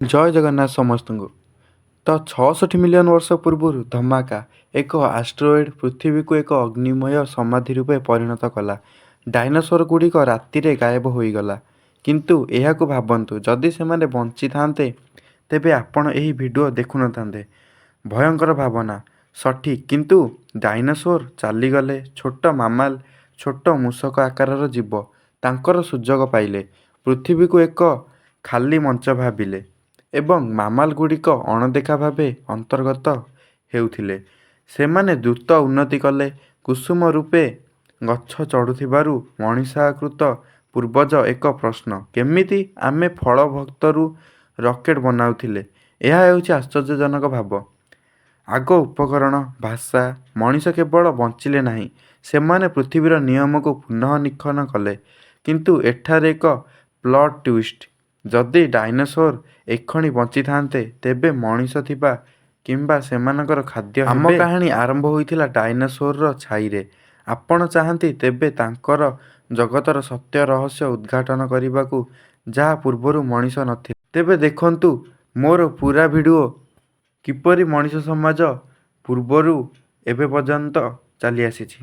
ଜୟ ଜଗନ୍ନାଥ ସମସ୍ତଙ୍କୁ। ତ 66 ମିଲିୟନ ବର୍ଷ ପୂର୍ବରୁ ଧମାକା, ଏକ ଆଷ୍ଟ୍ରୋଏଡ୍ ପୃଥିବୀକୁ ଏକ ଅଗ୍ନିମୟ ସମାଧି ରୂପେ ପରିଣତ କଲା। ଡାଇନୋସର ଗୁଡ଼ିକ ରାତିରେ ଗାୟବ ହୋଇଗଲା। କିନ୍ତୁ ଏହାକୁ ଭାବନ୍ତୁ, ଯଦି ସେମାନେ ବଞ୍ଚିଥାନ୍ତେ ତେବେ ଆପଣ ଏହି ଭିଡିଓ ଦେଖୁନଥାନ୍ତେ। ଭୟଙ୍କର ଭାବନା, ସଠିକ୍। କିନ୍ତୁ ଡାଇନୋସର ଚାଲିଗଲେ, ଛୋଟ ମାମାଲ୍, ଛୋଟ ମୂଷକ ଆକାରର ଜୀବ, ତାଙ୍କର ସୁଯୋଗ ପାଇଲେ, ପୃଥିବୀକୁ ଏକ ଖାଲି ମଞ୍ଚ ଭାବିଲେ ଏବଂ ମାମାଲଗୁଡ଼ିକ ଅଣଦେଖା ଭାବେ ଅନ୍ତର୍ଗତ ହେଉଥିଲେ। ସେମାନେ ଦ୍ରୁତ ଉନ୍ନତି କଲେ, କୁସୁମ ରୂପେ ଗଛ ଚଢୁଥିବାରୁ ମଣିଷାକୃତ ପୂର୍ବଜ। ଏକ ପ୍ରଶ୍ନ, କେମିତି ଆମେ ଫଳ ଭକ୍ତରୁ ରକେଟ୍ ବନାଉଥିଲେ? ଏହା ହେଉଛି ଆଶ୍ଚର୍ଯ୍ୟଜନକ ଭାବ। ଆଗ ଉପକରଣ, ଭାଷା। ମଣିଷ କେବଳ ବଞ୍ଚିଲେ ନାହିଁ, ସେମାନେ ପୃଥିବୀର ନିୟମକୁ ପୁନଃଲିଖନ କଲେ। କିନ୍ତୁ ଏଠାରେ ଏକ ପ୍ଲଟ୍ ଟ୍ୱିଷ୍ଟ, ଯଦି ଡାଇନୋସର ଏକ୍ଷଣି ବଞ୍ଚିଥାନ୍ତେ, ତେବେ ମଣିଷ ଥିବା କିମ୍ବା ସେମାନଙ୍କର ଖାଦ୍ୟ। ଆମ କାହାଣୀ ଆରମ୍ଭ ହୋଇଥିଲା ଡାଇନୋସରର ଛାଇରେ। ଆପଣ ଚାହାଁନ୍ତି ତେବେ ତାଙ୍କର ଜଗତର ସତ୍ୟ ରହସ୍ୟ ଉଦ୍ଘାଟନ କରିବାକୁ ଯାହା ପୂର୍ବରୁ ମଣିଷ ନଥିଲେ, ତେବେ ଦେଖନ୍ତୁ ମୋର ପୁରା ଭିଡିଓ, କିପରି ମଣିଷ ସମାଜ ପୂର୍ବରୁ ଏବେ ପର୍ଯ୍ୟନ୍ତ ଚାଲିଆସିଛି।